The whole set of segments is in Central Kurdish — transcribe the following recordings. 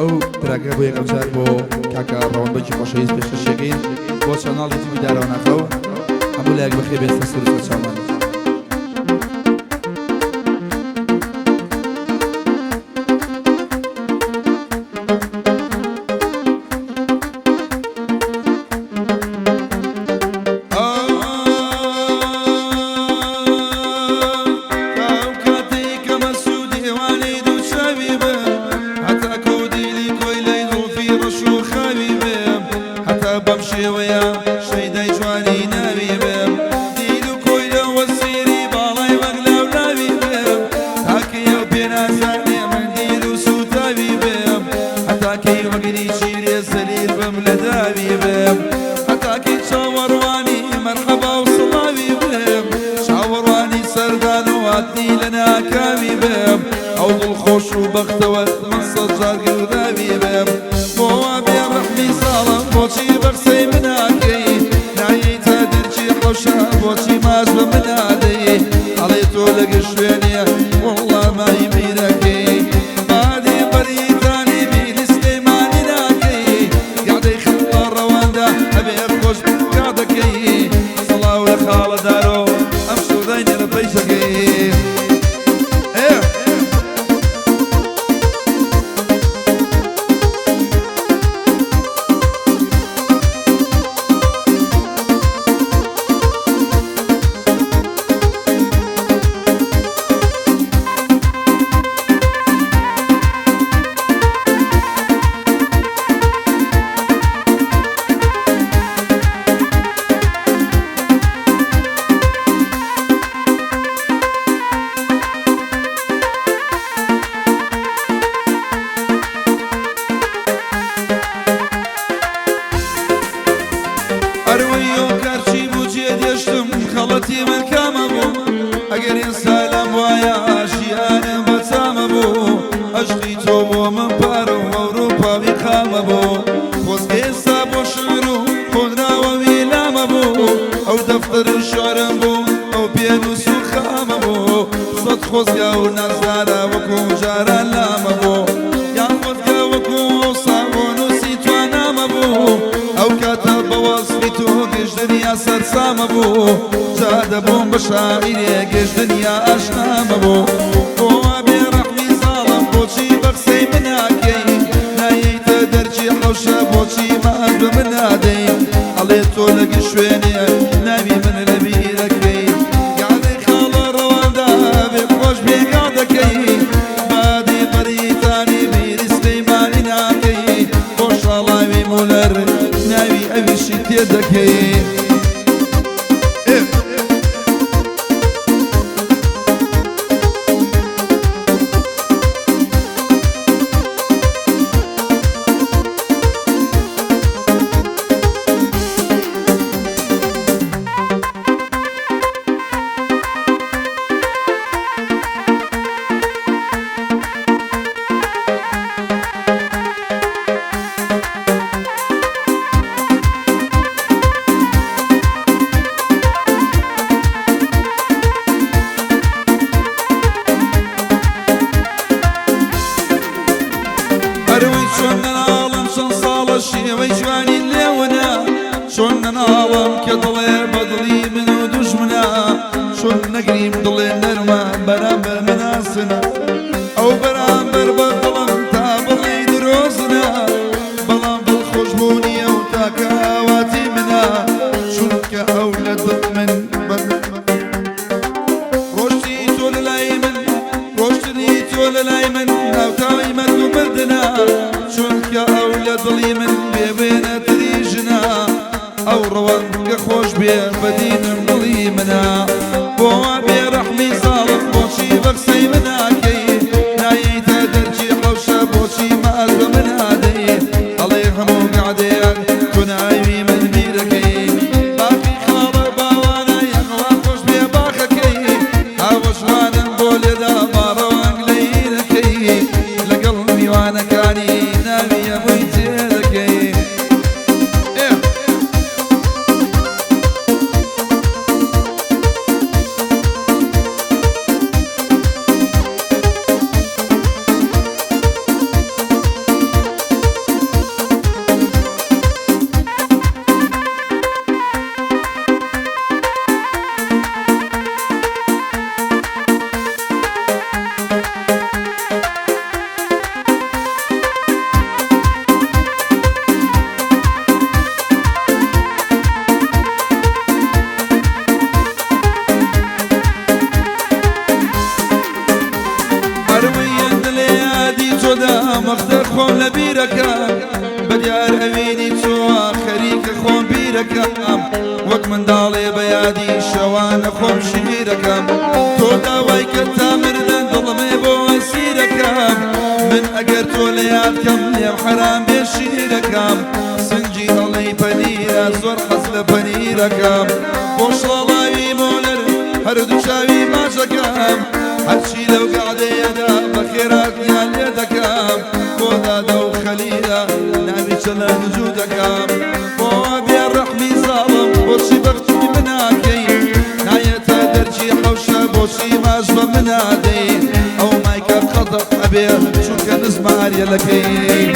ئەو تراکە بۆ یەکەم جار بۆ کاکە ڕەوەند بەگی خۆشەویست پێشکەشیەکەین بۆ channel ی یوتیوبی دارەوەناخەو هەموو لایەک بەخێر بێن سەر سوور و سەرچاومان. بەیانی شەوانە خۆم شیرەکەم تۆ داوای کە تا مردن دڵمێ بۆ ئەسیرەکەم من ئەگەر تۆ لە یاد کەم لێم حەرام بێ شیرەکەم سنگی ئەڵێی پەنیرە زۆر حەز لە پەنیرەکەم بۆ شڵاوی مۆلەر هەردوو چاوی ماچەکەم هەرچی لەو گەعدەیەدا بەخێراتیان لێ دەکەم بۆ دادە و خەلیلە ناوی چەلەند جوو دەکەم بۆ بێ ڕەحمی زاڵم بۆچی بەختی مناکەی نایەتە دەرچی حەوشە بۆچی ماش بە منادەی ئەو مایکە قەتع ئەبێ چونکە نزمە ئاریەلەکەی.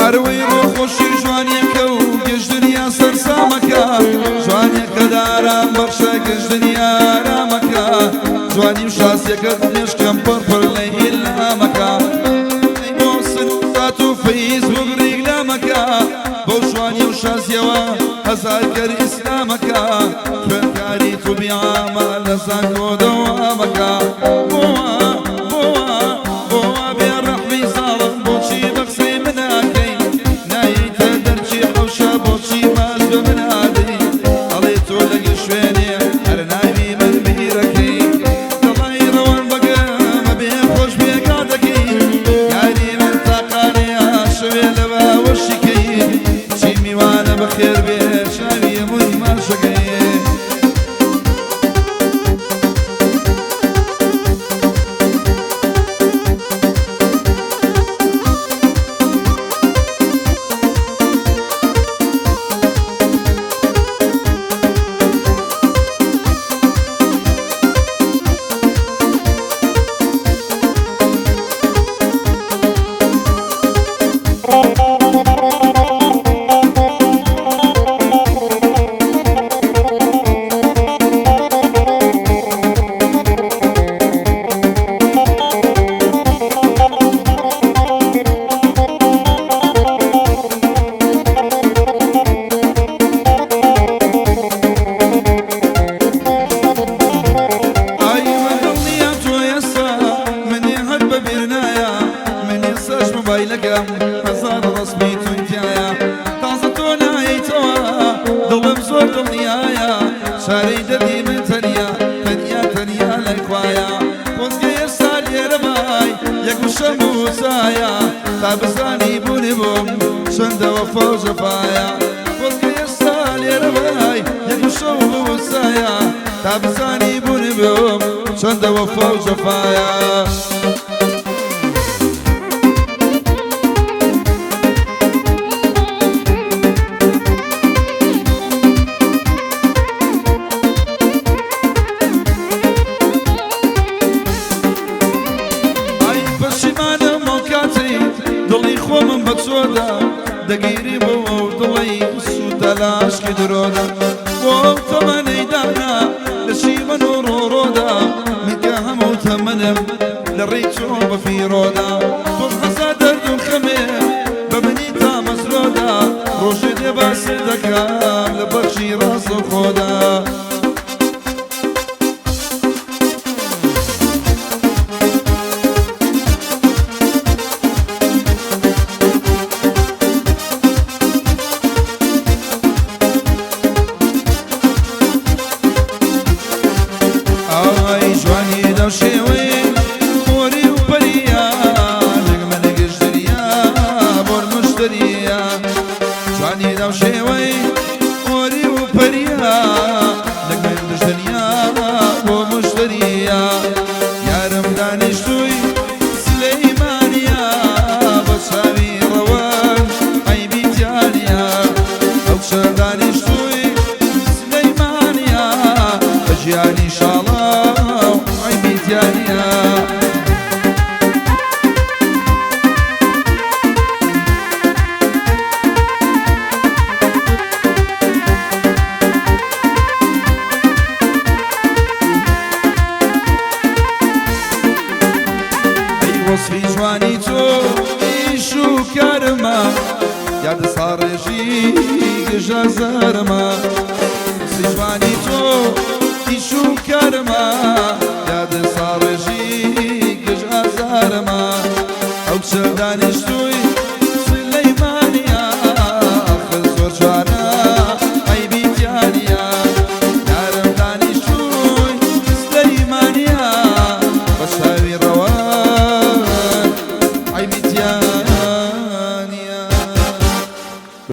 ئەروەی ڕۆخۆشی جوانیەکە و گشت دنیا سەرسامەکە جوانیەکە دارام بەخشە گشت دنیا ئارامەکە جوانی و شاسیەکەت مێشکم پڕ پڕ لە ئیلهامەکە بۆ سنات و فەیسبوک ڕیکلامەکە بەو جوانی و شازیەوە هەزار کەر ئیسلامەکە خوێندکاری توبی عامە لە زانکۆ دەوامەکە بۆوا بۆوا بۆوا بێ ڕەحمی زاڵم بۆچی بە قسەی من ئەکەی نایەیتە دەرکی حەوشە بۆچی ماچ بە من ئادەی ئەڵێ تۆ لەگە شوێنێ هەر ناوی من بیرەکەی دەڵای ڕەوان بەگەم ئەبێ خۆش بێگا دەکەی یاری من تاقانەیە شەوێ لە باوەشی کەی چی میوانە بەخێر بێ چاوی هەمووی ماچەکەی. ئای من دڵنیام تۆ ئێستا منی هەر بە بیر نایە من ئێستاش مۆبایلەکەم هەزار ڕەسمی تۆی تیایە تازە تۆ نایەیتەوە دڵم زۆر دڵنیایە چارەی دەردی من تەنیا تەنیا تەنیا لای خوایە خۆزگە ئێستا لێرە بای یەک وشەم بووسایە تا بزانی بوونی بۆم چەندە وەفا و جەفایە خۆزگە ئێستا لێرە بای یەک وشەم بووسایە تا بزانی بوونی بۆم چەندە وەفا و جەفایە. ئای پەشیمانم ئەو کاتەی دڵی خۆمم بە چۆدا دەگیری بۆ ئەو دڵەی سووتە لە عەشقی درۆدا بۆ ئەو تەمەنەی دانا لە شیوەن و ڕۆڕۆدا من کە هەموو تەمەنم لە ڕێی تۆ بە فیڕۆدا تۆش هەزار دەرد و خەمێ بە منی تامەزرۆدا ڕۆژێ دێ باست دەکەم لە بەخشی ڕاستەوخۆدا. ئای جوانی لەو شێوەی خۆری و پەریە نەگمە نەگش دنیا بۆر مشتریە جوانی لەو شێوەی خۆری و پەریە نەگمە گشت دنیا بۆ مشتریە یارم دانیشتووی سلەیمانیە بە چاوی ڕەوەن عەیبی تیانیە ئەو کچە دانیشتووی سلەیمانیە بە گیانی شاڵاو عەیبی تیانیە. ئازارمە. قسەی جوانی تۆ ئیش و کارمە، یادت ساڕێژی گشت ئازارمە. ئەو کچە دانیشتووی.